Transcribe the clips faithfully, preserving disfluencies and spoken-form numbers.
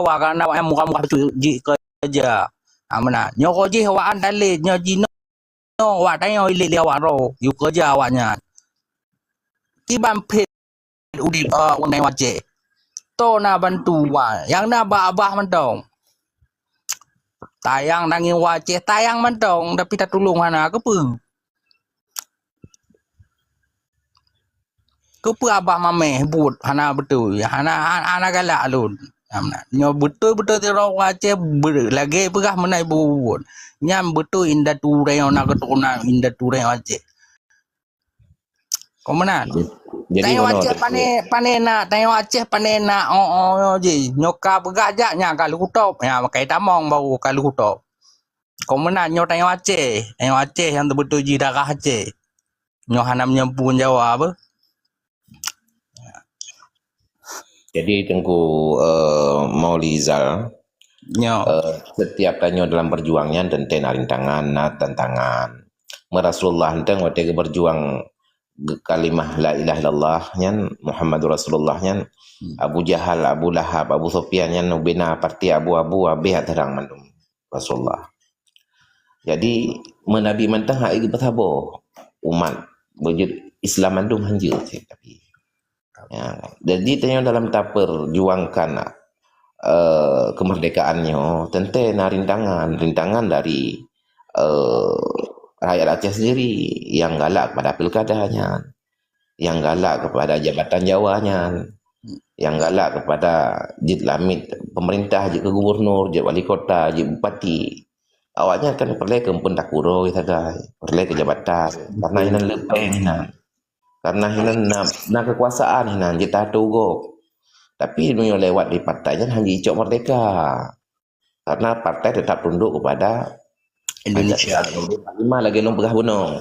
Jawa, karena awaknyan murah-murah beutôi jih keureuja. Ha, meunan. Nyoe roh jih awaknyan dalé, nyoe jinoe awak tanyoe ilét lé awak droe, yue keureuja awaknyan. Kiban phét udép, eh, ureueng Aceh. Toh na bantu wa, nyang na bak babah mantong. Tayang tangieng wa Aceh, tayang mantong, tapi tatulông hana. Keupeue? Keupeue babah mamèh buet hana beutôi, hana, hana, hana galak lôn. Nyoe beutôi-beutôi sidroe ureueng Aceh be-, lagèe peugah meunan ibu buet. Nyan beutôi indatu tanyoe na keuturonan indatu tanyoe Aceh. Kon meunan. Jadi, tanyoe Aceh pané, pané na, tanyoe Aceh pané na, oh, oh, oh, jih. Nyoe ka peugah jak, nyan ka lheuh top. Nyan, makai tamong baru ka lheuh top. Kon meunan, nyoe tanyoe Aceh. Tanyoe Aceh nyang teubeutôi jih darah Aceh. Nyoe hana meunyoe phôn Jawa beuh. Jadi, Teungku, eh, Maulizal, nyoe, eh, setiap tanyoe dalam berjuang nyan teuntèe na rintangan, na tantangan. Meu Rasulullah teuntèe watèe geuberjuang ge-, kalimah la ilaha illallah nyan, Muhammadur Rasulullah nyan, hmm, Abu Jahal, Abu Lahab, Abu Sufyan nyan ubena parti abu-abu habéh teurang mandum Rasulullah. Jadi, meu Nabi mantong hana geupeusaboh umat beujeuet Islam mandum hanjeuet cit Nabi. Ya, jadi tanyoe dalam taperjuangkan, eh, kemerdekaan nyoe, teuntèe na rintangan, rintangan dari, eh, rakyat Aceh sendiri yang galak kepada pilkada nyan, yang galak kepada jabatan Jawa nyan, yang galak kepada jeuet lamiet pemerintah, jeuet keu gubernur, jeuet wali kota, jeuet bupati. Awaknyan kan peureulèe keu peuntah kuroi sagai, peureulèe keu jabatan, karena inan leubèh inan. Karena hinan na, na keukuasaan hinan jitatoe gob. Tapi meunyoe lewat di partai nyan hana jicok merdeka. Karena partai tetap tunduk kepada Indonesia. Pancasila. Lima lagèe lôn peugah bunoe.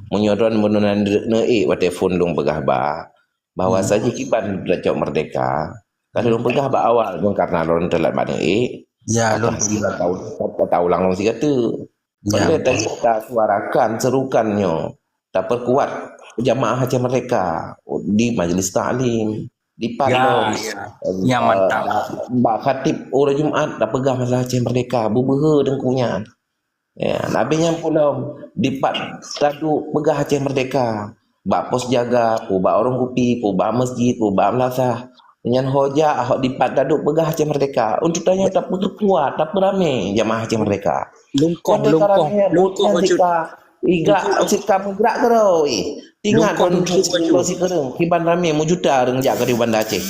Meunyoe droen bunoe na neuék watèe phon lôn peugah ba, bahwa saji kiban tacok merdeka, ka lôn peugah bak awal, ngon karena droen teulat bak neuék, ya, lôn peugah. Tau, tau ulang lôn sigoe. Ya. Oleh tanyoe tasuarakan, serukan nyoe, taperkuat jamaah Aceh Merdeka di Majlis Taklim, di Padlong, ya, ya. Ya, eh, mantap. Bak khatib uroe Jumat tapeugah masalah Aceh Merdeka, beubeuhe teungku nyan. Ya, leubeh nyan pulom, dipat taduek peugah Aceh Merdeka. Bak pos jaga, peue bak warong kupi, peue bak masjid, peue bak meulasah. Nyan ho jak, ho dipat taduek peugah Aceh Merdeka. Untuk tanyoe tapeukuat, tapeuramé jamaah Aceh Merdeka. Lungkong, watèe lungkong, karamé, lungkong, bukan bacut. Sika, iga, lungkong, sika meugrak keudroe. Ingat, lungkong, lungkong, bacut. Sikureueng, kiban ramé meujuta ureueng jak keu di Banda Aceh.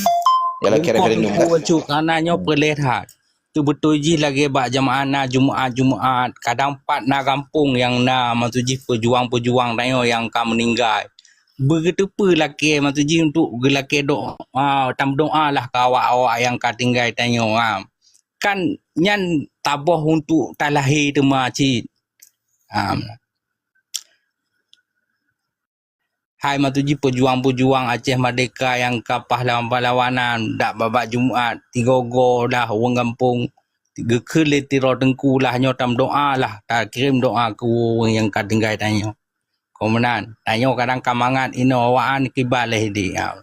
Yalah, lungkong, referendum, lungkong, kan? Bacut, karena nyoe peureulèe that. Teubeutôi jih lagèe bak jamaah na Jumat-Jumat, kadang pat na gampông nyang na, maksud jih peujuang-peujuang tanyoe nyang ka meuninggai. Beugeuteupeue lakèe, maksud jih untuk geulakèe doa, tameudoa lah keu awak-awak nyang ka tinggai tanyoe, ha. Kan nyan taboh untuk talahé teuma cit. Ha. Hai maksud jih peujuang-peujuang Aceh Merdeka nyang ka pahlawan-pahlawanan, dak babah Jumat, tigogo lah ureueng gampông, geukheun lé sidroe teungku lah nyoe tameudoa lah, takirém doa keu ureueng nyang ka tinggai tanyoe. Kon meunan, tanyoe kadang ka mangat inoe awaknyan kiban lé di. Ha.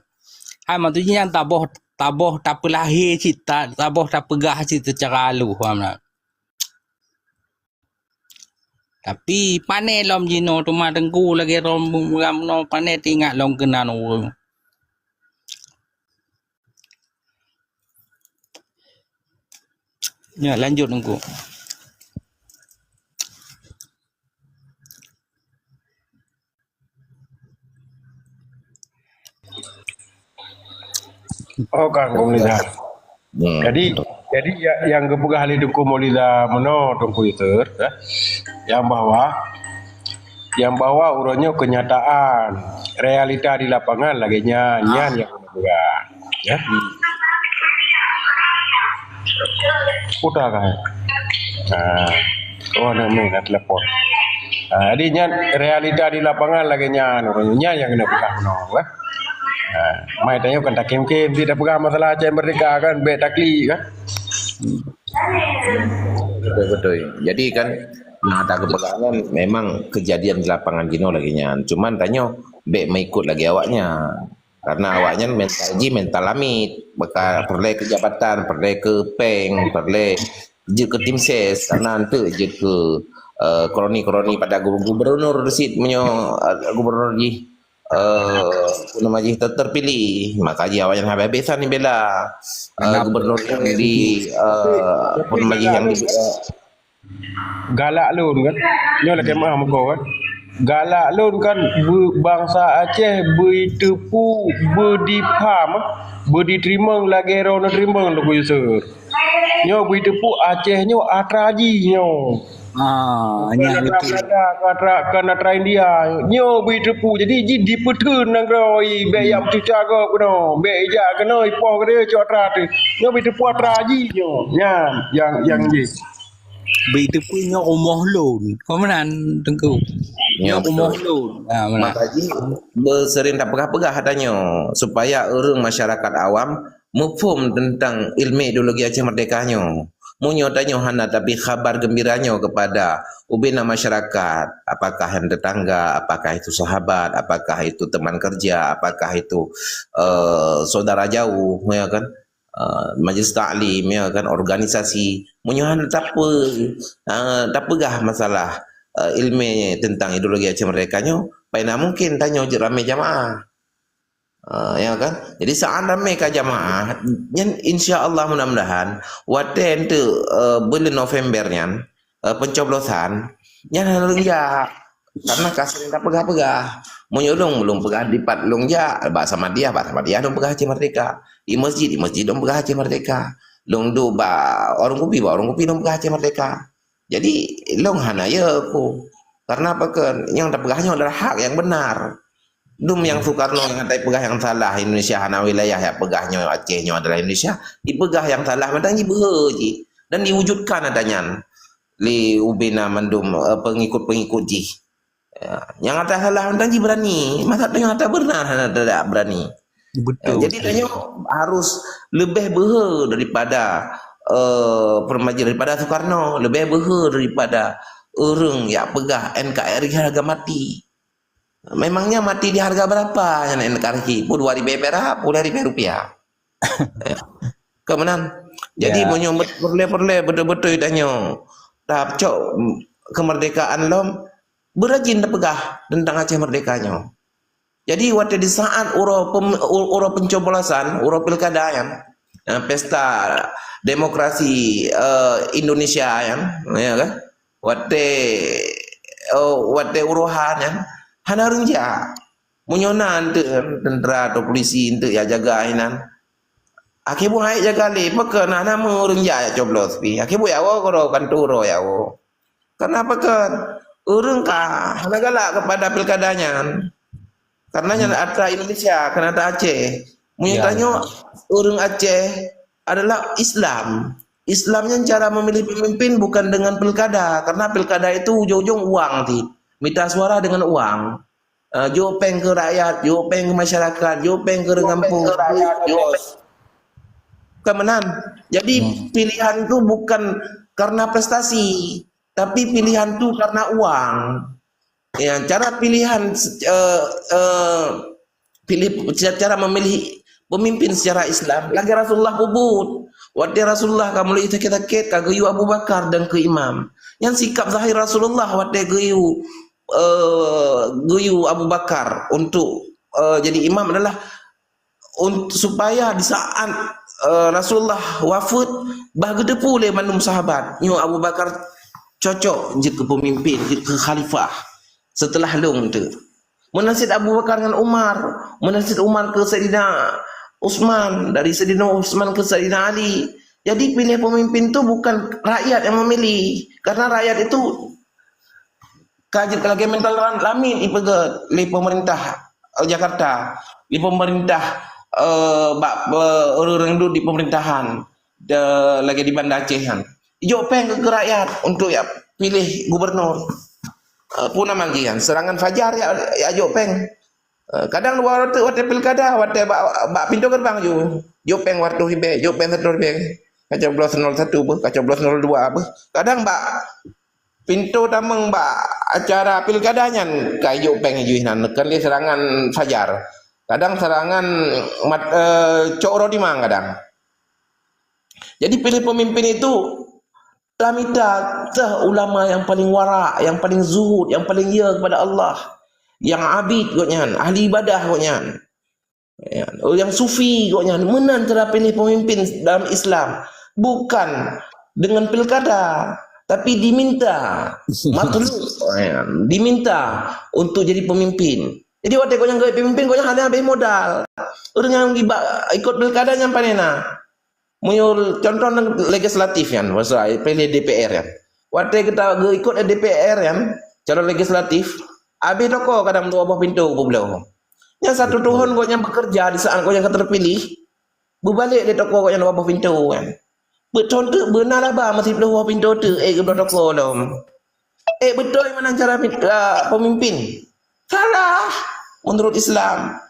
Hai maksud jih nyan taboh, taboh tapeulahé cit, ta-, taboh tapeugah cit seucara halôh, ha meunan. Tapi pané lom jinoe teuma teungku lagèe lom bumoe pané teuingat lom keunan ureueng. Ya, lanjut teungku. Oh, kan, Maulida. Hmm. Jadi, jadi ya, nyang geupeugah lé Teungku Maulida meunoe, Teungku Yusuf, ya, nyang bahwa, nyang bahwa uroe nyoe kenyataan, realita di lapangan lagèe nyan, nyan nyang geupeugah, ya. Putar kan? Ha. Oh, ada main, ada telepon. Ha, jadi nyan realita di lapangan lagèe nyan, ureueng nyan nyang keuneuk peugah meunoe, kan? Ha, mai tanyoe kan takém-kém, di tapeugah masalah Aceh Merdeka kan, bèk taklik kan? Betul, betul. Jadi kan, nah, tak kepeugah kan memang kejadian di lapangan jinoe lagèe nyan. Cuman tanyoe bèk mengikut lagèe awaknyan. Karena awaknyan mental jih mental amit. Baka peureulèe keu jabatan, peureulèe keu pèng, peureulèe jeuet keu tim ses, karena enteuk jeuet keu, eh, kroni-kroni pada gu-, gubernur sit meunyoe, eh, gubernur jih, eh, apa nama jih, ter-, terpilih. Maka jih awaknyan habéh-habésan bela, eh, gubernur nyang di, eh, apa nama jih, nyang di, eh, Galak lôn kan. Nyoe lakèe meu'ah meugo kan. Galak lôn kan beu-, bansa Aceh beuteupeue, beudipaham, beuditeurimong lagèe droeneuh teurimong Teungku Yusuf. Nyoe beuteupeue Aceh nyoe atra jih nyoe. Ah, nyan Atra betul. Belanda, atra, kan atra India. Nyoe beuteupeue. Jadi jih dipeutheun nanggroe, bèk jak meucuca gob keunoe. Bèk jak keunoe, ipoh keudéh cok atra teuh. Nyoe beuteupeue atra jih nyoe. Nyan nyang nyang jih. Beuteupeue nyoe umoh lôn. Kon meunan Teungku. Nyoe umoh lôn. Ha, meunan. Maka jih beuseuring tapeugah-peugah tanyoe supaya ureueng masyarakat awam muphom teuntang ileumèe ideologi Aceh Merdeka nyoe. Meunyoe tanyoe hana tabri khabar geumbira nyoe keupada ubena masyarakat, apakah nyang tetangga, apakah itu sahabat, apakah itu teman kerja, apakah itu, eh, saudara jauh, ya kan? Eh, majlis taklim, ya kan, organisasi. Meunyoe hana tape-, eh, tapeugah masalah, eh, ileumèe teuntang ideologi Aceh Merdeka nyoe, pai na mungkin tanyoe jeuet ramè jamaah. Eh, ya kan? Jadi saat ramè ka jamaah, nyan insya Allah mudah-mudahan watèe enteuk, eh, buleuen November nyan, eh, pencoblosan, nyan hana lôn jak. Karena ka sering tapeugah-peugah. Meunyoe lôn, lôn peugah dipat lôn jak, bak Samadiyah, bak Samadiyah lôn peugah Aceh Merdeka. Di masjid, di masjid lôn peugah Aceh Merdeka. Lôn duek bak warong kupi, bak warong kupi lôn peugah Aceh Merdeka. Jadi, lôn hana ya ku. Karena apa ke? Nyang tapeugah nyoe adalah hak yang benar. Dum nyang Soekarno nyang ata peugah nyang salah, Indonesia hana wilayah, nyang peugah nyoe Aceh nyoe adalah Indonesia, dipeugah nyang salah mantong jibeuhe jih dan diwujudkan ata nyan lé ubena mandum, eh, pengikut-pengikut jih. Ya, nyang ata salah mantong jih berani, masa tu nyang ata benar hana ata berani. Ya, Betul. Jadi tanyoe harus leubeh beuhe daripada, eh, permaji daripada Soekarno, leubeh beuhe daripada ureueng nyang peugah N K R I harga mati. Memangnya mati di harga berapa nyan N K R I? Pun dua ribu perak, pun dua ribu rupiah. Kon meunan. Jadi Ya. Meunyoe peureulèe-peureulèe beutôi-beutôi tanyoe tacok kemerdekaan lom, beurajin tapeugah teuntang Aceh Merdeka nyoe. Jadi watèe di saat uroe pem-, u-, uroe pencoblosan, uroe pilkada nyan, eh, pesta demokrasi, eh, Indonesia nyan, ya kan? Watèe, oh, watèe uroe ha nyan, hana ureueng jak. Meunyoe na enteuk tentara atau polisi enteuk jak jaga inan, akhé buet hana jaga lé, pakon hana meu ureueng jak, jak coblos pih. Akhé buet jak woe keudroe kantor, jak woe. Karena pakon? Ureueng ka hana galak kepada pilkada nyan. Karena nyan atra Indonesia, kon atra Aceh. Meunyoe tanyoe ureueng Aceh adalah Islam. Islam nyan cara memilih pemimpin bukan dengan pilkada. Karena pilkada itu ujong-ujong uang ti. Mita suara dengan uang. Eh, jok péng keu rakyat, jok péng keu masyarakat, jok péng keu ureueng gampông. Jok. Kon meunan. Jadi pilihan tu bukan karena prestasi, tapi pilihan tu karena uang. Ya, cara pilihan, eh, eh, pilih, cara memilih pemimpin secara Islam lagèe Rasulullah peubuet. Watèe Rasulullah ka mulai sakét-sakét, ka geuyue Abu Bakar dan keu imam. Nyan sikap zahir Rasulullah watèe geuyue, eh, geuyue Abu Bakar untuk, eh, jadi imam adalah untuk, supaya di saat, eh, Rasulullah wafat, bah geuteupeue lé mandum sahabat, nyoe Abu Bakar cocok jeuet keu pemimpin, jeuet keu khalifah setelah lôn tu. Meunan cit Abu Bakar ngon Umar, meunan cit Umar keu Saidina Utsman, dari Saidina Utsman keu Saidina Ali. Jadi pilih pemimpin tu bukan rakyat yang memilih, karena rakyat itu ka jeuet lagèe mental lamin ipeugét lé pemerintah, eh, Jakarta, lé pemerintah, eh, bak, eh, ureueng-ureueng duek di pemerintahan, de, lagèe di Banda Aceh nyan. Ijok péng keu rakyat untuk jak pilih gubernur. Eh, peue nama lagèe nyan, serangan fajar jak, jak jok péng. Eh, kadang dua ratus watèe pilkada, watèe bak, bak pintoe geurbang ju. Jok péng dua ratus ribèe, jok péng seratus ribèe. Ka coblos nol satu beuh, ka coblos nol dua beuh. Kadang bak pintoe tamong bak acara pilkada nyan ka ijok péng ju inan, keu lé serangan fajar. Kadang sarangan mat-, eh, cok uroe dimang kadang. Jadi piléh peumimpén itu tamita teuh ulama nyang paléng warak, nyang paléng zuhud, nyang paléng ye keupada Allah, nyang abid gobnyan, ahli ibadah gobnyan. Ya, nyang sufi gobnyan, meunan cara piléh peumimpén dalam Islam. Bukan dengan pilkada, tapi diminta, matlub, ya, diminta untuk jadi pemimpin. Jadi watée gobnyan geuék pemimpin, gobnyan hana habéh modal. Ureuëng nyang geuba-, ikot pilkada nyan pane na. Meunyoe contoh nang legislatif nyan, maksud ai, piléh D P R nyan. Watée geuta geuikot D P R nyan, calon legislatif, habéh toko kadang dua boh pintoe geubloe. Nyan satu tahun gobnyan bekerja di saat gobnyan ka terpilih, beubalék lé toko gobnyan dua boh pintoe kan. Beutôi teuk beuna laba meusiplôh boh pintoe teuk, eh, geubloe toko lom. Eh, beutôi meunan cara mi-, ah, pemimpin? Salah menurut Islam.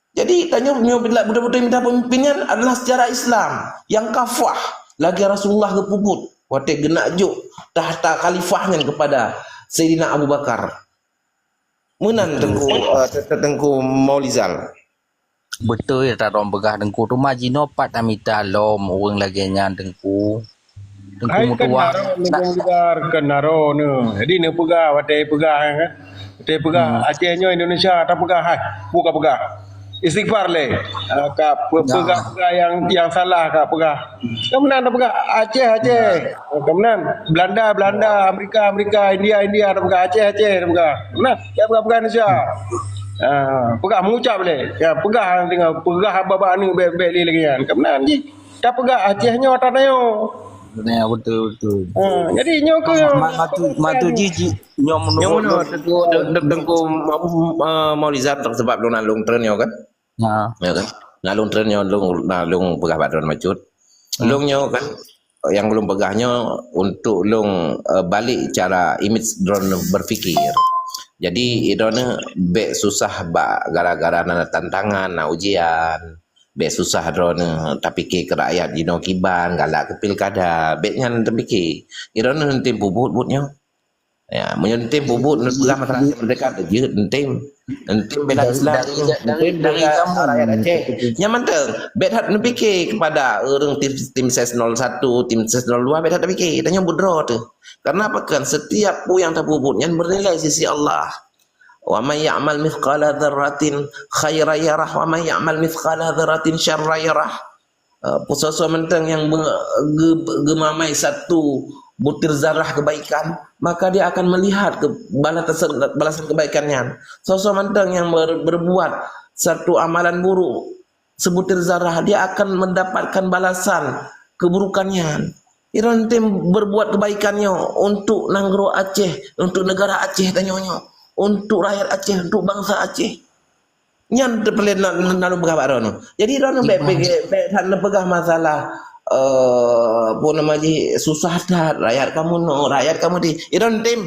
Jadi, tanyoe meunyoe bila beutôi-beutôi mita pemimpin nyan adalah secara Islam yang kafah, lagée Rasulullah geupeubuet watée geunak jok tahta khalifah nyan kepada Saidina Abu Bakar. Meunan Teungku, eh, Te-, Teungku Maulizal. Beutôi ata droe peugah Teungku, teuma jinoe pat tamita lom ureuëng lagée nyan Teungku. Teungku hai, kan meutuah. Naro, Teungku Maulizal, kan naro nyoe. Jadi neupeugah, watée peugah, kan? Watée peugah, hmm, Aceh nyoe Indonesia, tapeugah, hai, buka peugah. Istighfar lé. Ah, ka pe-, ya, peugah-peugah yang, yang salah ka peugah. Ka meunan tapeugah Aceh, Aceh. Ya. Ka meunan Belanda, Belanda, Amerika, Amerika, India, India, tapeugah Aceh, Aceh, tapeugah. Ka meunan, ya, peugah-peugah Indonesia. Ah, peugah mengucap lé. Ya, peugah deungon, peugah bak-bak aneuk bèk-bèk lé lagèe nyan. Ka meunan jih. Tapeugah Aceh nyoe ata nyoe. Ya, betul, betul. Ah, jadi nyoe ke ma-, ma-, matu-, matu jih, jih, nyoe menurut, nyoe menurut Teungku, Teungku, Teungku, eh, Maulizar, sebab lôn na lôn treun nyoe kan. Ha. Ya kan? Na lôn treun nyoe, lôn, na lôn peugah bak droen bacut. Hmm. Lôn nyoe kan, nyang lôn peugah nyoe untuk lôn, eh, balik cara image droen berpikir. Jadi, droen bèk susah bak gara-gara na tantangan, na ujian. Bèk susah droen tapike keu rakyat jinoe kiban, galak keu pilkada. Bèk nyan tapike. Droen tem peubuet buet nyoe. Ya, meunyoe tem peubuet, neupeugah masalah merdeka, jeuet tem. Tem bela Islam. Dari, dari, dari, dari kamu. Rakyat Aceh. Nyan mantong, bèk that neupike kepada ureueng tim, tim ses nol satu, tim ses nol dua, bèk that neupike. Tanyoe beudroe teuh. Karena apa kan? Setiap peue nyang tapeubuet nyan bernilai sisi Allah. "Wa may ya'mal mithqala dzarratin khairan yarah, wa may ya'mal mithqala dzarratin syarran yarah." Eh, soe-soe mantong nyang be-, ge-, geumamai satu butir zarah kebaikan, maka dia akan melihat ke-, balasan, balasan kebaikan nyan. Soe-soe mantong nyang ber-, berbuat satu amalan buruk, sebutir zarah, dia akan mendapatkan balasan keburukan nyan. Droen tem berbuat kebaikan nyoe untuk nanggroe Aceh, untuk negara Aceh tanyoe nyoe, untuk rakyat Aceh, untuk bangsa Aceh. Nyan teupeuleueh na-, na-, na lôn peugah bak droen. Jadi droen bèk, bèk, bèk that neupeugah masalah, eh, apa nama jih, susah that, rakyat kamoe nyoe, rakyat kamoe di. Droen tem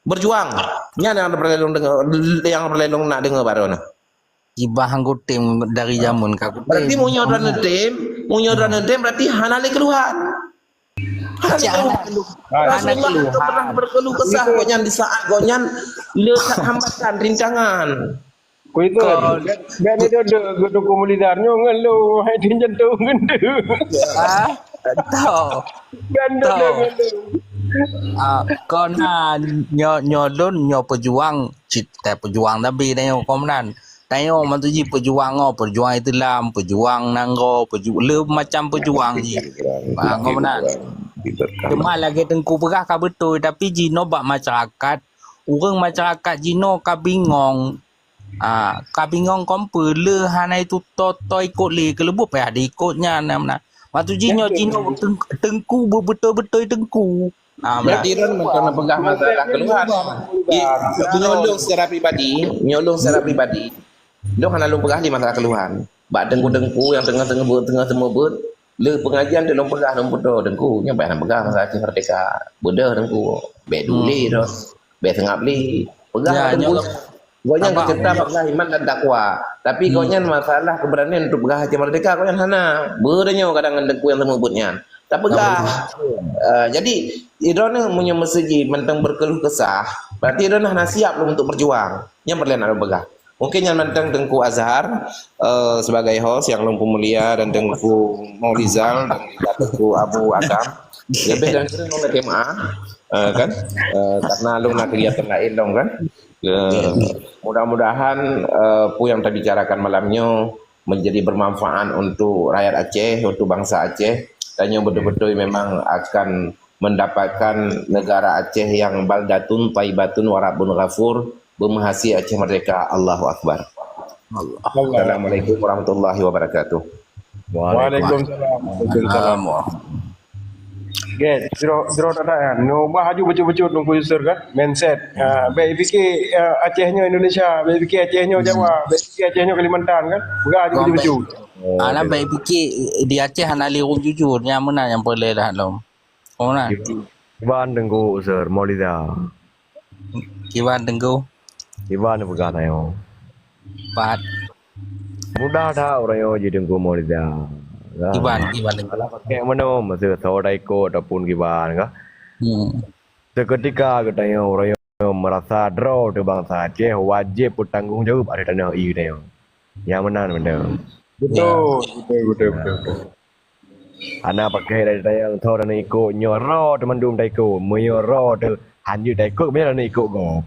berjuang. Nyan nyang teupeuleueh lôn deungoe, nyang teupeuleueh lôn nak deungoe bak droen. Gibah anggô tem dari jameun ka kutem. Berarti meunyoe droen tem, meunyoe droen tem berarti hana lé keluhan. Hana lé keluhan. Rasulullah hana pernah berkeluh kesah gobnyan di saat gobnyan le that hambatan, rintangan. Kuiton, bèk, bèk ni duduk, geutuku mulidar nyoe ngeluh, hai tin jantung gendut. Ah, toh. Gandut dah ngeluh. Ah, kon na nyoe, nyoe lôn, nyoe peujuang, cit-, peujuang tapi nyoe kon meunan. Tanyoe mantong jih peujuang, oh, peujuang Islam, peujuang nanggroe, peuju-, le macam peujuang jih. Ah, kon meunan. Cuma lagèe Teungku peugah ka beutôi, tapi jinoe bak masyarakat, ureueng masyarakat jinoe ka bingong. Ah, ka bingong kon peue le hana itu to-, to ikot lé, keuleubôh payah diikot nyan, na meunan. Mantong jih nyoe jinoe teung-, Teungku beu-, beutôi-beutôi Teungku. Ah, berarti lôn mantong neupeugah masalah keluhan. Di, meunyoe lôn secara pribadi, meunyoe lôn secara pribadi, lôn hana lôn peugah di masalah keluhan. Bak teungku-teungku nyang teungoh-teungoh beuet, teungoh teumeubeut, le pengajian tu lôn peugah, lôn peutoe teungku, nyan payah neupeugah masalah Aceh Merdeka. Beudôh teungku, bèk duli dah, bèk seungab lé. Peugah teungku. Gobnyan keucebta masalah iman dan takwa. Tapi gobnyan masalah keberanian untuk peugah Aceh Merdeka, gobnyan hana. Beudeunyoe kadang ngon teungku nyang teumeubeut nyan. Tapeugah. Eh, jadi, droeneuh meunyoe meuseujih mantong berkeluh kesah, berarti droeneuh hana siap lom untuk berjuang. Nyan peureulèe na lôn peugah. Mungkin nyan mantong Teungku Azhar, eh, sebagai host nyang lôn peumulia dan Teungku Maulizal dan juga Teungku Abu Adam. Leubeh dan kureueng lôn lakée meu'ah, eh, kan? Eh, karena lôn na kegiatan laén lôn kan. Eh, mudah-mudahan, eh, peue nyang tabicarakan malam nyoe menjadi bermanfaat untuk rakyat Aceh, untuk bangsa Aceh. Dan nyoe betul-betul memang akan mendapatkan negara Aceh yang baldatun thaibatun wa rabbun ghafur, beumeuhasé Aceh merdeka. Allahu Akbar. Assalamualaikum warahmatullahi wabarakatuh. Waalaikumsalam. Waalaikumsalam. Oke, sidroe, sidroe that-that nyan. Nyoe bah aju bacut-bacut Teungku Yusur kan. Mindset. Ha, bèk pike, eh, Aceh nyoe Indonesia, bèk pike Aceh nyoe Jawa, bèk pike Aceh nyoe Kalimantan kan. Peugah aju bacut-bacut. Alah bèk pike di Aceh hana lé ureueng jujur, nyang meunan nyang peureulèe dah lom. Oh nah. Kiban Teungku Yusur, Mauliza. Kiban Teungku. Kiban peugah tanyoe. Pat. Mudah that uroe nyoe jih Teungku Mauliza. Kiban, kiban Teungku. Alah paké meunoe, meuseu soe taikot ataupun kiban kah. Hmm. Seketika geutanyoe uroe nyoe meurasa droe teuh bansa Aceh wajéb peutanggong jaweueb ateueh tanoh ié geutanyoe. Nyang meunan mantong. Betul, betul, betul, betul, betul. Hana paké dari tayang tho dan ikot nyoe ro teuh mandum taikot. Meunyoe ro teuh hanjeuet taikot, meunyoe dan ikot gob.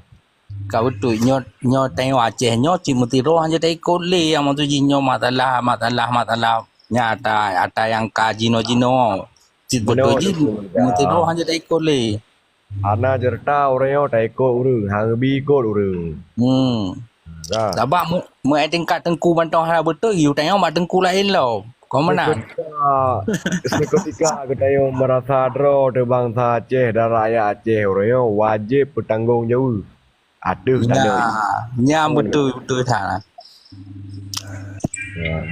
Ka beutôi nyoe, nyoe tanyoe Aceh nyoe cit meusidroe hanjeuet taikot lé, nyang maksud jih nyoe masalah, masalah, masalah nyata, ata nyang ka jinoe-jinoe. Cit beutôi jih meusidroe hanjeuet taikot lé. Hana ceurita ureueng nyoe taikot ureueng, hana geubi ikot ureueng. Hmm. Sabab meu tingkat teungku mantong hana beutôi, yue tanyoe bak teungku laén lom. Kon meunan. Seketika geutanyoe meurasa droe teuh bansa Aceh dan rakyat Aceh uroe nyoe wajéb peutanggong jaweueb ateueh tanoh. Nah, nyan beutôi, beutôi that.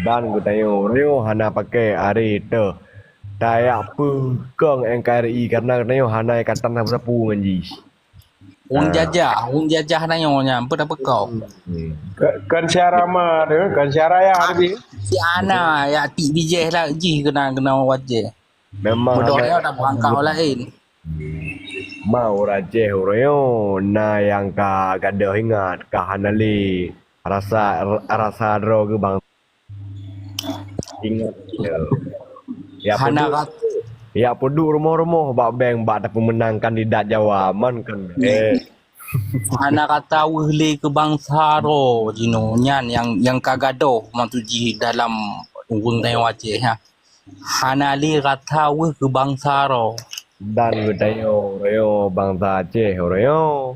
Dan geutanyoe uroe nyoe hana paké ari teuh tayak peukong N K R I karena geutanyoe hana ikatan sapeue-sapeue ngon jih. Ureueng jajah, ureueng jajah tanyoe nyan, peue tapeukong. Kan syara ma tu, kan syara ya Arbi. Si ana ya tik bijéh lah jih kena kena wajéh. Memang Beudôh nyoe dah beurangkat laén. Ma ureueng Aceh uroe nyoe na nyang ka gadôh ingat, ka hana lé rasa rasa droe geuh bang. Ingat. Ya Hana peuduek, ya peuduek rumoh-rumoh bak bank bak tapeumeunang kandidat Jawa man kan. Eh. Hana rasa weueh lé keu bansa droe jinoe nyan nyang nyang ka gadôh maksud jih dalam ureueng tanyoe Aceh ha. Hana lé rasa weueh keu bansa droe. Dan geutanyoe uroe nyoe bansa Aceh uroe nyoe.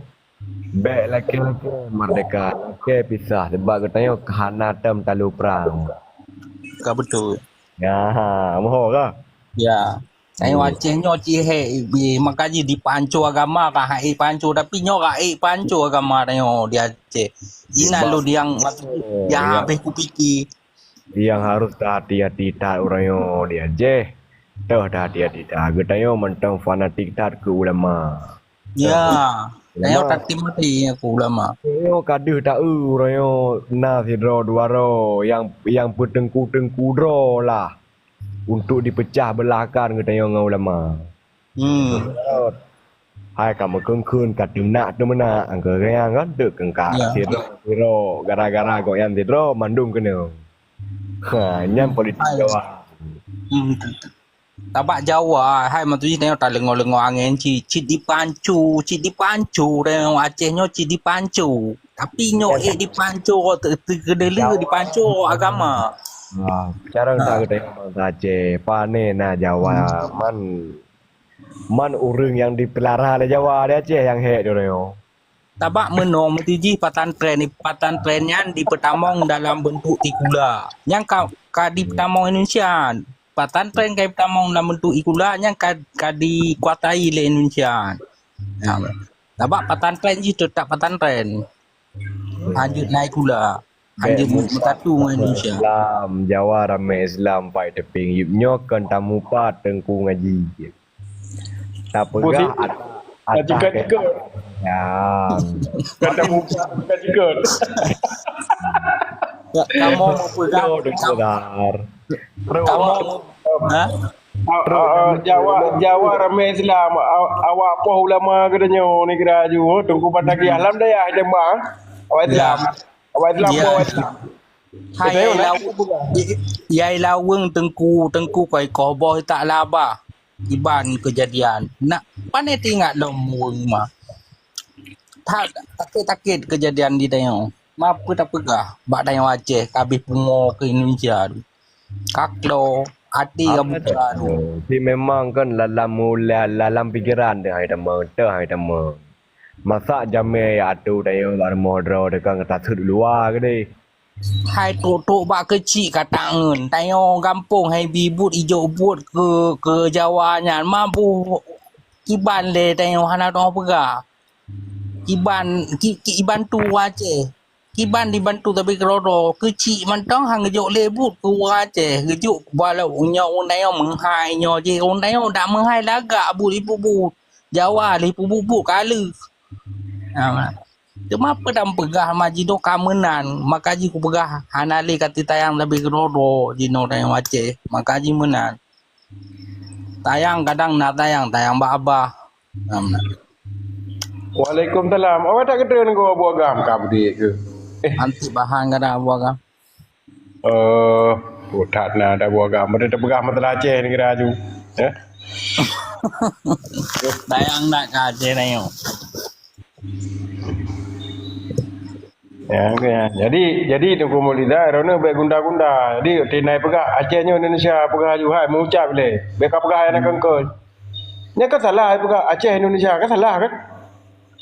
Bèk lakèe-lakèe merdeka, lakèe pisah sebab geutanyoe hana tem talu prang. Ka beutôi. Ya, moho ka? Ya. Tanyoe Aceh nyoe cit hék, maka jih dipanco agama ka hék panco, tapi nyoe ka hék panco agama tanyoe di Aceh. Inan lôn nyang nyang habéh kupike. Nyang harôh teuhati-hati that uroe nyoe di Aceh. Toh teuhati-hati that. Geutanyoe mantong fanatik that keu ulama. Ya. Tanyoe tatim maté keu ulama. Nyoe ka deuh taeu uroe nyoe na sidroe dua droe nyang nyang peuteungku-teungku droe lah untuk dipeucah beulahkan geutanyoe ngon ulama. Hmm. Hai ka meukheun-kheun ka teunak teumeunak angkeu geunyang kan deuk keungka sidroe sidroe gara-gara gobnyan sidroe mandum keuneuk. Ha, nyan politik Jawa. Hmm. Tabak Jawa hai maksud jih tanyoe taleungoe-leungoe angén cit cit dipancu, cit dipancu tanyoe Aceh nyoe cit dipancu. Tapi nyoe ék dipancu kok teukeudeuleue dipancu kok agama. Ha, cara tak geutanyoe bansa Aceh, pane na Jawa man man ureueng nyang dipeulara lé Jawa di Aceh nyang hék droe nyoe. Tabak meunoe meuti jih patantren, patantren nyan dipeutamong dalam beuntuk sikula. Nyang ka ka dipeutamong Indonesia. Patantren ka dipeutamong dalam beuntuk sikula nyang ka ka dikuasai lé Indonesia. Nah, tabak patantren jih teutap patantren. Hanjeuet na sikula. Hanjeuet meutatu ngon Indonesia. Islam, Jawa ramé Islam pai teupieng yup nyoe kon tamupat teungku ngaji. Tapeugah Atika jikot. Ya. Kata muka atika jikot. Kamoe meupeugah kamoe ha? Jawa Jawa ramé Islam. Awak poh ulama geutanyoe ni kira aju Teungku Batagi alam dayah Demak. Awak Islam. Awak Islam, ya, awak Islam. Hai, betul, yai laweueng, yai laweueng teungku, teungku koi koh boh tak laba. Iban keujadian. Nak, pane teuingat lom ureueng ma. That, takét-takét keujadian di tanyoe. Ma peue tapeugah bak tanyoe Aceh, ka abéh pungo keu Indonesia tu. Kaklo, até ka buta tu. Tapi memang kan dalam, dalam pikiran teuh hai teuma, teuh hai teuma. Masa jamé ya atu tanyoe bak rumoh droe teuka tasut luwa keudeh. Hai trok-trok bak keuchik ka tangeun. Tanyoe gampông hai bi buet ijok buet keu, keu Jawa nyan. Mampu kiban lé tanyoe hana teupeugah. Kiban, ki, ki, ibantu Aceh. Kiban dibantu tapi keudroe-droe. Keuchik mantong han geujok lé buet keu ureueng Aceh. Geujok walau nyoe ureueng tanyoe meuhai nyoe jih. Ureueng tanyoe dak meuhai lagak buet ibu-bu. Jawa lé ibu-bu ka lheueh. Ha, teuma peue dan peugah ma jinoe ka meunan. Maka jih kupeugah hana lé ka teutayang tapi keudroe-droe jinoe tanyoe Aceh. Maka jih meunan. Tayang kadang na tayang, tayang bak abah. Nah, nah. Waalaikumsalam. Awak tak kata nengok Abu Agam ka budi ke? Eh. Anti bahan kadang Abu Agam. Eh, utak na ada Abu Agam. Ada terpegang masalah Aceh ni kira aju. Ya. Tayang nak ka Aceh na yo. Ya, oke, ya. Jadi, jadi Teungku Muliza, droeneuh bèk gunda-gunda. Jadi, tinai peugah Aceh nyoe Indonesia, peugah aju hai, meuucap lé. Bèk ka peugah ayah nakeuh-nakeuh. Nyan ka salah, peugah Aceh Indonesia, ka salah kan?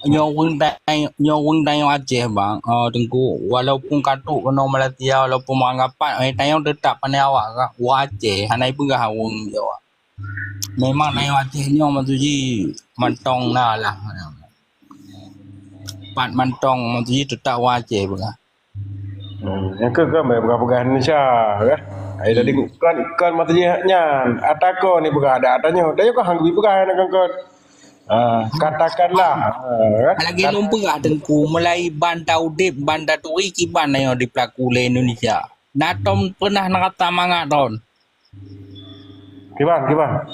Nyoe ureueng tai-, nyoe ureueng tanyoe Aceh, bang. Oh, Teungku, walaupun ka trok keunoe Malaysia, walaupun meurangkapat, eh, tanyoe teutap pandai awak ka, wah Aceh, hana ipeugah ureueng Jawa. Memang tanyoe Aceh nyoe maksud jih mantong na lah. Pat mantong maksud jih teutap wah Aceh peugah. Hmm, nyang keu kan peugah-peugah Indonesia, kan? Ai tadi kan, kan maksud jih nyan, ata kon ni peugah ada ata nyoe. Dah kan hang geupeugah nak kan. Ah, katakanlah, ah, kan? Lagi lôn peugah Teungku, mulai ban taudép, ban taturi kiban tanyoe dipeulaku lé Indonesia. Na tom pernah neurata mangat ron. Kiban, kiban.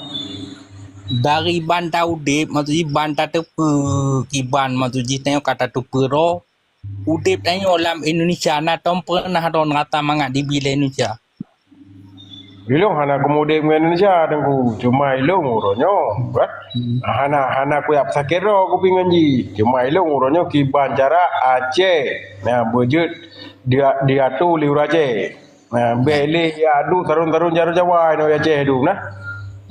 Dari ban taudép, maksud jih ban tateupeue kiban, maksud jih tanyoe ka tateupeue droe. Udép tanyoe lam Indonesia na tom pernah droe neurata mangat dibi lé Indonesia. Ilôn hana keumudép ngon Indonesia, Teungku. Cuma ilôn uroe nyoe, kan? Hmm. Hana, hana kuyak peusakét droe kupi ngon jih. Cuma ilôn uroe nyoe kiban cara Aceh. Nah, beujeuet dia, diatu lé ureueng Aceh. Nah, bèk lé ya adu tarun-tarun jaroe Jawa inoe Aceh du nah.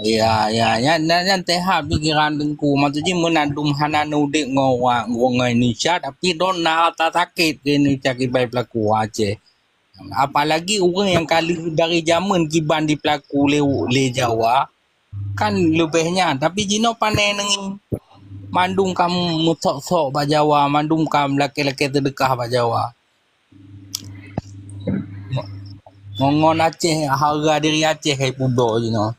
Ya, ya, ya, nyan, nyan teuhah pikiran Teungku. Maksud jih meunan dum hana neudép ngon wa-, ngon Indonesia, tapi droe na rasa sakét keu Indonesia kiban peulaku Aceh. Apalagi ureueng nyang ka lheueh dari jameun kiban dipeulaku lé, lé Jawa, kan leubeh nyan. Tapi jinoe pane neungi mandum ka meusok-sok bak Jawa, mandum ka meulakèe-lakèe seudeukah bak Jawa. Ngon, ngon Aceh, hareuga diri Aceh hai publoe jinoe.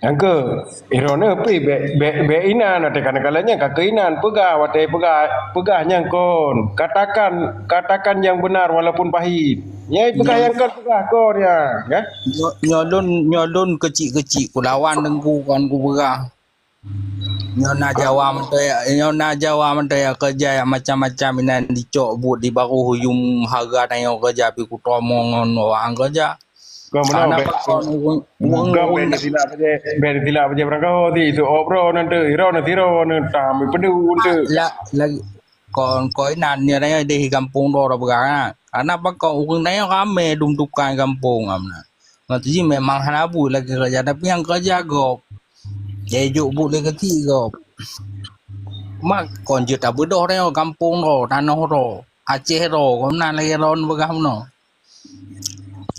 Nyang keu, droeneuh pih bèk, bèk, bèk inan, watèe kana-kana nyan ka keu inan, peugah, watèe peugah, peugah nyang kon. Katakan, katakan yang benar walaupun pahit. Nyang peugah nyang kon, peugah kon nyan, kan? Nyoe, nyoe lôn, nyoe lôn keuchik-keuchik kulawan Teungku kon kupeugah. Nyoe na Jawa mantong, nyoe na Jawa mantong nyang keureuja nyang macam-macam inan dicok buet di barôh yum hareuga tanyoe keureuja pih kutomong ngon awak keureuja. Kon meunan, hana bèk, pakon ureueng, ureueng, kon bèk ureueng neusilap bajèe, bèk neusilap bajèe barangkaho ti, itu obroe nan teuh, iro nan tiro nan tam, peue teuh. La-, lagi, kon, kon inan nyoe tanyoe di gampông droe peugah na. Hana pakon ureueng tanyoe ramè dum tukang gampông amna. Maksud jih memang hana buet lagèe keureuja, tapi nyang keureuja gob. Jai jok buet lé keuchik gob. Mak kon jeuet tabeudôh tanyoe gampông droe, tanoh droe, Aceh droe, kon meunan lagèe droeneuh peugah meunoe.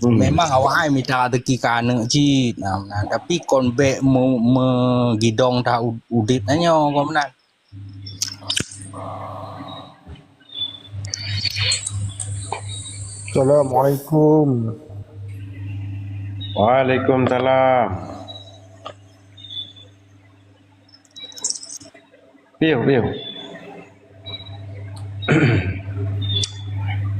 Hmm. Memang awak hai mita rezeki keu aneuk cit, nah, nah, tapi kon bèk meu-, meugidong that u-, udép tanyoe, kon meunan. Assalamualaikum. Waalaikumsalam. Piu, piu.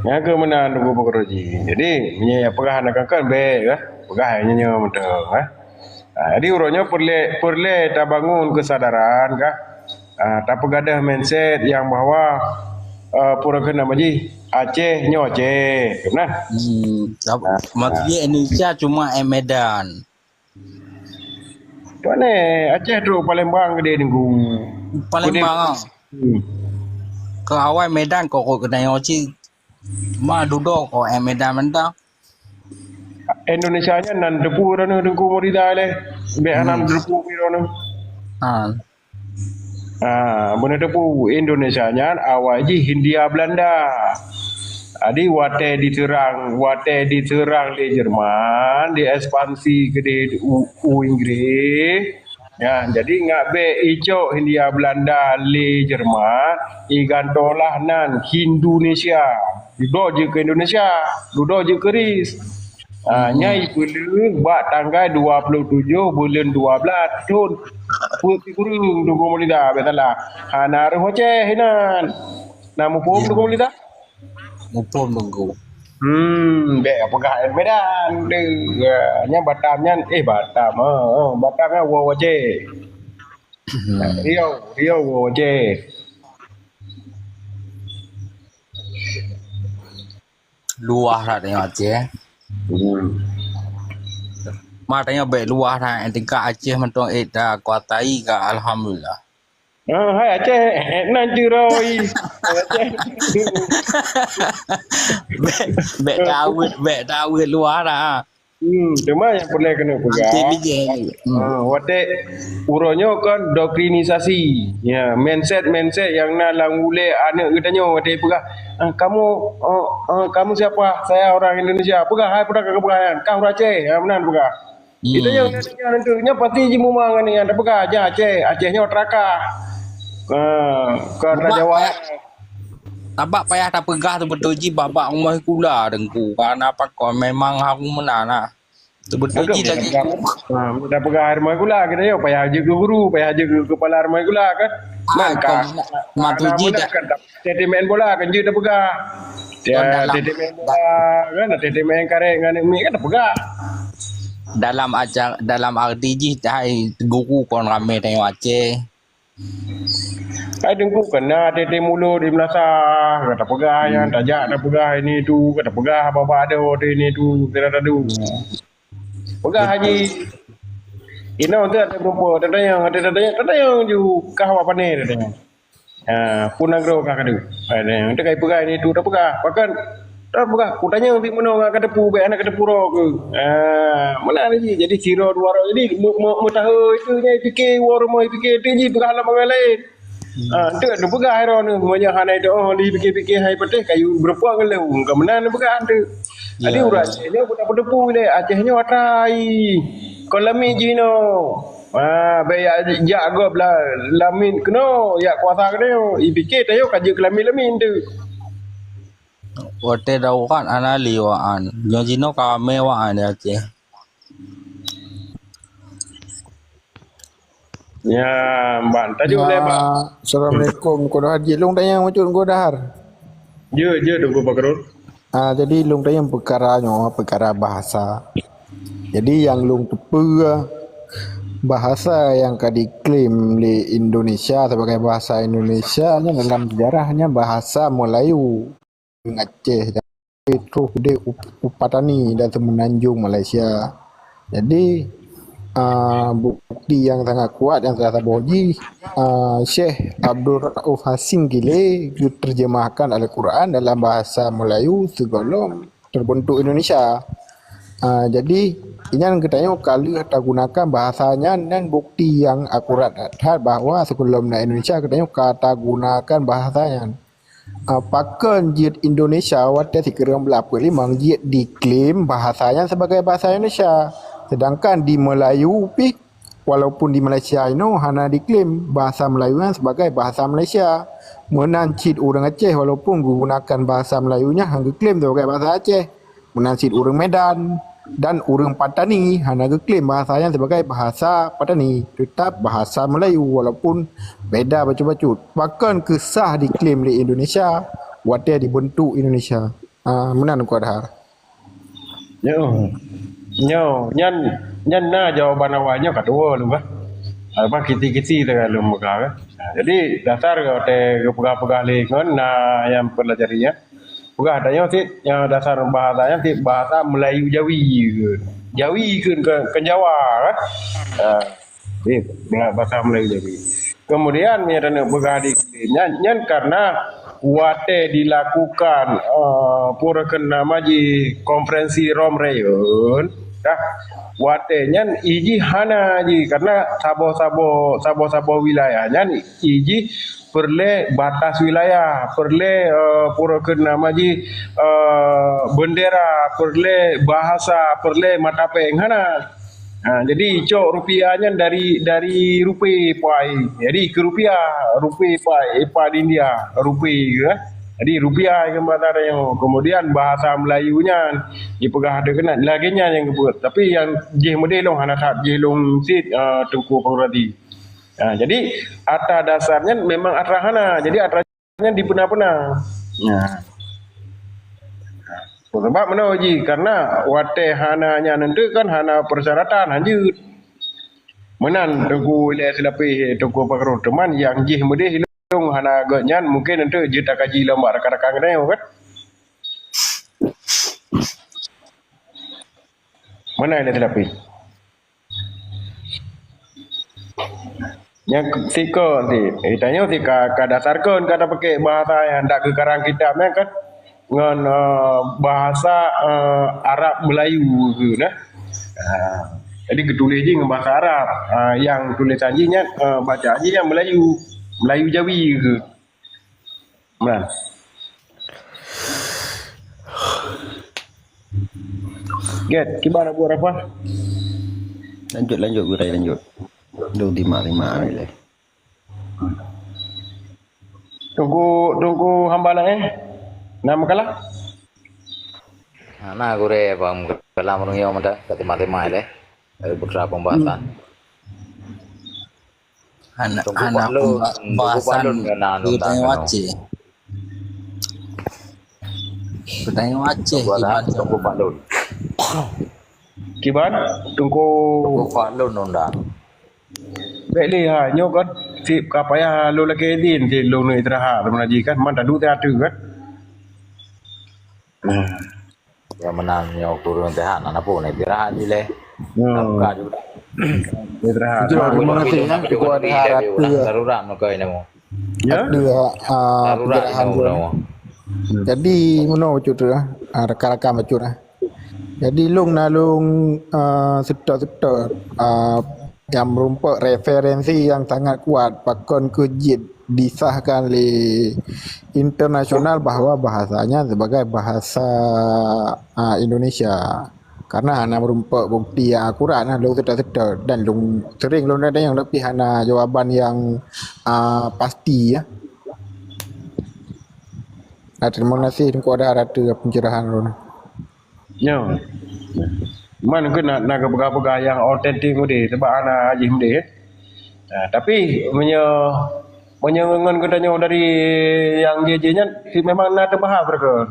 Nyang keu meunan Teungku Pakroji. Jadi, meunyoe peugah aneuk kan bèk, kan? Peugah nyoe mantong, kan? Ha, jadi uroe nyoe peureulèe, peureulèe tabangun keusadaran, kan? Ah, tapeugadôh mindset nyang bahwa, eh, peue keunan nama jih, Aceh nyoe Aceh. Nah. Hmm, tap-, maksudnya Indonesia cuma eh Medan. Pane, Aceh trok Palembang keudeh Teungku. Palembang, ah. Hmm. Keu awai Medan kok, kok keunan nyoe cit. Ma dudoe kok eh Medan mantong. Indonesia nyan nan teupeue droeneuh Teungku Murida lé. Bèk hana teupeue droeneuh. Ha. Ah, beuneuteupeu Indonesia nyan awai jih Hindia Belanda. Jadi watèe diseurang, watèe diseurang lé Jerman, diekspansi keudeh u, u Inggréh. Ya, jadi ngat bèk icok Hindia Belanda lé Jerman, igantoe lah nan Hindunesia. Dudoe jeuet keu Indonesia, dudoe jeuet keu RIS. Ah, nyan ipeuleueh bak tanggai dua puluh tujoh buleuen dua blah thon peuet sikureueng Teungku Murida, bèk salah. Hana rôh Aceh inan. Na muphom Teungku Murida? Muphom Teungku. Hmm, bèk peugah Medan. Deuh, nyan Batam nyan, eh, Batam, ha, ha, Batam nyan woe Aceh. Riau, Riau woe Aceh. Luwah that tanyoe Aceh. Hmm. Ma tanyoe bèk luwah that, tingkat Aceh mantong ék takuasai ka, alhamdulillah. Ah, hai Aceh, nan juroi. Bèk, bèk tawet, bèk tawet luwah that. Hmm, cuma nyang peureulèe keuneuk peugah, Anti bijèh. Hmm. Ah, watèe uroe nyoe kon doktrinisasi. Ya, mindset-mindset nyang na lam ulèe aneuk geutanyoe watèe peugah, "Ah, kamu, oh, oh, kamu siapa? Saya orang Indonesia." Peugah, hai peugah ka peugah nyan, "Kah ureueng Aceh." Ha, meunan peugah. Hmm. Itu nyang, nyang, nyang, nyang pasti jimuma ngon nyang tapeugah, "Jah Aceh, Aceh nyoe teurakah." Ah, ka Raja Wahai. Sabab payah tapeugah teubeutôi jih bak-bak rumoh sikula Teungku. Karena pakon memang harôh meunan nah. Teubeutôi jih lagèe. Ha, tapeugah rumoh sikula, geutanyoe payah jeuet keu guru, payah jeuet keu kepala rumoh sikula kan. Ah, man ka, ka, ka, ka, kan, teuteumèn bola kan jeuet tapeugah. Ya, teuteumèn bola kan, teuteumèn karèt ngon aneuk miet kan tapeugah. Dalam acara, dalam arti jih, hai guru kon ramè tanyoe Aceh. Hai Teungku, keunan teuteumèn mulod di meulasah, ka tapeugah nyan, tajak tapeugah ini itu, ka tapeugah babah adoe ini itu, tidak tadu. Peugah haji. Inoe teuh ada beureumpok, tatanyong, tatanyong, tatanyong ju kah awak pané tatanyong. Ha, pun nanggroe kah kadu. Tatanyong, teuka ipeugah ini itu tapeugah. Pakon tapeugah, kutanyong bit meunoe ngat ka teupeu, bèk hana ka teupeu droe keuh. Ha, meunan jih. Jadi sidroe dua droe. Jadi meu-, meu-, meutahe itu nyan ipike, woe rumoh ipike, itu jih peugah lam awai laén. Ah, tu, tu peugah hai droeneuh, meunyoe hana itu, oh, lé pike-pike hai patéh kayu beureumpok ngon leuh, ka meunan peugah tu. Jadi ureueng Aceh nyoe budak peuteupeu lé, Aceh nyoe atra ai. Kon lamiet jinoe. Ah, bèk jak, jak gob la, lamiet keunoe, jak kuasa keunoe. Ipike tanyoe ka jeuet keu lamiet-lamiet tu. Watèe daurat hana lé awaknyan. Nyoe jinoe ka ramè awaknyan di Aceh. Ya, ban. Tajuk lé, ban. Assalamualaikum, Teungku Dahar. Jih lôn tanyong bacut, Teungku Dahar. Jeuet, jeuet, Teungku Fakrul. Ah, jadi lôn tanyong peukara nyoe, peukara bahasa. Jadi nyang lôn teupeue, bahasa nyang ka diklaim lé Indonesia sebagai bahasa Indonesia nyan dalam sejarah nyan bahasa Melayu. Ureueng Aceh, troh udép u, u Patani dan Semenanjung Malaysia. Jadi, a, bukti nyang sangat kuat nyang salah saboh jih, a, Syekh Abdul Rauf Hasim Gile geuteurjeumahkan Al-Quran dalam bahasa Melayu sigohlom teubeuntuk Indonesia. A, jadi, nyan geutanyoe ka lheueh tagunakan bahasa nyan, nyan bukti nyang akurat that bahwa sigohlom na Indonesia geutanyoe ka tagunakan bahasa nyan. A, pakon jeuet Indonesia watèe sikureueng blaih peuet limong jeuet diklaim bahasa nyan sebagai bahasa Indonesia. Sedangkan di Melayu pih, walaupun di Malaysia inoe hana diklaim bahasa Melayu nyan sebagai bahasa Malaysia. Meunan cit ureueng Aceh walaupun geugunakan bahasa Melayu nyan han geuklaim sebagai bahasa Aceh. Meunan cit ureueng Medan dan ureueng Patani hana geuklaim bahasa nyan sebagai bahasa Patani, teutap bahasa Melayu walaupun beda bacut-bacut. Pakon keu sah diklaim lé Indonesia watèe dibeuntuk Indonesia? Ah, meunan Teungku Adhar. Nyoe. Nyoe, nyan, nyan na jawaban awai nyoe ka tuwoe lôn bah. Apa kisi-kisi teuka lôn peugah, kan? Ha, jadi dasar watèe geupeugah-peugah lé ngon na nyang pelajari, ya. Peugah tanyoe cit, nyang dasar bahasa nyan cit bahasa Melayu Jawi kheun. Jawi kheun, keu, keu Jawa, kan? Ha. Eh, ba-, bahasa Melayu Jawi. Kemudian, meunyoe taneuk peugah di nyan, nyan karena watèe dilakukan, eh, pura keu nama jih konferensi Rom Rayun, dah, watèe nyan ijih hana jih, karena saboh-saboh, saboh-saboh wilayah nyan ijih peureulèe batas wilayah, peureulèe, eh, pura keu nama jih, eh, bendera, peureulèe bahasa, peureulèe mata péng, hana. Ha, jadi cok rupiah nyan dari, dari rupee pai. Jadi keu rupiah, rupee pai, pai di India, rupee ke, eh. Jadi rupiah nyang bahasa nyoe. Kemudian bahasa Melayu nyan jipeugah ada keunan. Lagèe nyan nyang geubeuet. Tapi nyang jih meudeh lôn hana that jih lôn cit, eh, Teungku Panguradi. Ha, jadi atra dasar nyan memang atra hana. Jadi atra nyan dipeuna-peuna. Nah. Sebab meunoe jih, karena watèe hana nyan eunteuk kan hana persyaratan, hanjeuet. Meunan Teungku ilèe silapeh, Teungku Fakrul. Teuma nyang jih meudeh ilôn hana gèt nyan, mungkin eunteuk jeuet takaji lom bak rakan-rakan geutanyoe, kan? Meunan ilèe silapeh. Nyang siko, si, eh, tanyoe si ka, ka dasarkan, ka tapakè bahasa nyang dak geukarang kitab nyan kan ngon, eh, bahasa, eh, Arab Melayu kheun, nah. Ha. Jadi geutuléh jih ngon bahasa Arab. Ha, nyang tulésan jih nyan, eh, bacaan jih nyan Melayu. Melayu Jawi kheun. Nah. Gèt, kiban Abu Arafah? Lanjut, lanjut, Gurèe, lanjut. Dong timak-timak ilèe. Teungku, Teungku Hamba Laén, eh? Na meukalah? Hana, Gurèe, bang, kalam ureueng nyoe mantap, ka timak-timak ilèe. Dari putra pembahasan. Hana, Teungku hana Pak Lun, pemba-, Teungku Pak Lun pembahasan kena anu, tak geutanyoe kena. Aceh. Geutanyoe Aceh, Teungku Pak, kiban Teungku Pak Lun. Kiban? Teungku Teungku Pak Lun undang. Bèk lé ha, nyoe kan, si ka payah lôn lakèe izin, si lôn istirahat, lôn ngaji kan, man taduek teuh ateueh kan. Nah. Ya, meunan nyoe kureueng teuhat, hana peue, istirahat jih lé. Hmm. Buka juga. Istirahat. Jom, terima kasih, ya. Cukup ada harap tu, ya. Darurat muka ini mau. Ya. Ada, ah, darurat pencerahan ini tu. Mau. Jadi, meunoe bacut tu, ah. Ah, rakan-rakan bacut, ah. Jadi, lôn na lôn, ah, seutôt-seutôt, ah, nyang meurumpok referensi nyang sangat kuat pakon keuh jeuet disahkan lé internasional bahwa bahasanya sebagai bahasa, ah, Indonesia. Karena hana meurumpok bukti nyang akurat, nah, lôn seutôt-seutôt dan lôn sering lôn tanyong tapi hana jawaban nyang, ah, pasti, ya. Nah, terima kasih Teungku Adhar ateueh pencerahan lôn. Nyoe. Man keuh na, na geupeugah-peugah nyang otentik meudeh, sabab hana jih meudeh. Nah, tapi meunyoe, meunyoe ngon geutanyoe dari nyang jih-jih nyan, si memang na teubahas barokon.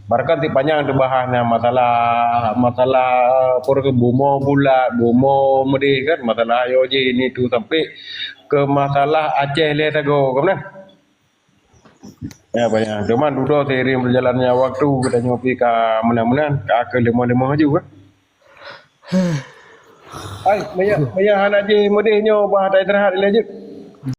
Barokon si panyang teubahas na masalah, masalah, apa, bumoe bulat, bumoe meudeh kan, masalah ayo jih ni tu sampai ke masalah Aceh lhèe sagoe, kan, nah? Ya, banyak. Cuman dudoe seiring berjalannya waktu, geutanyoe pih ka meunan-meunan, ka keu leumoh-leumoh aju, kan? Ai, meunyo, meunyo hana jih meudeh nyoe, bah, ta istirahat ilèe jeuet.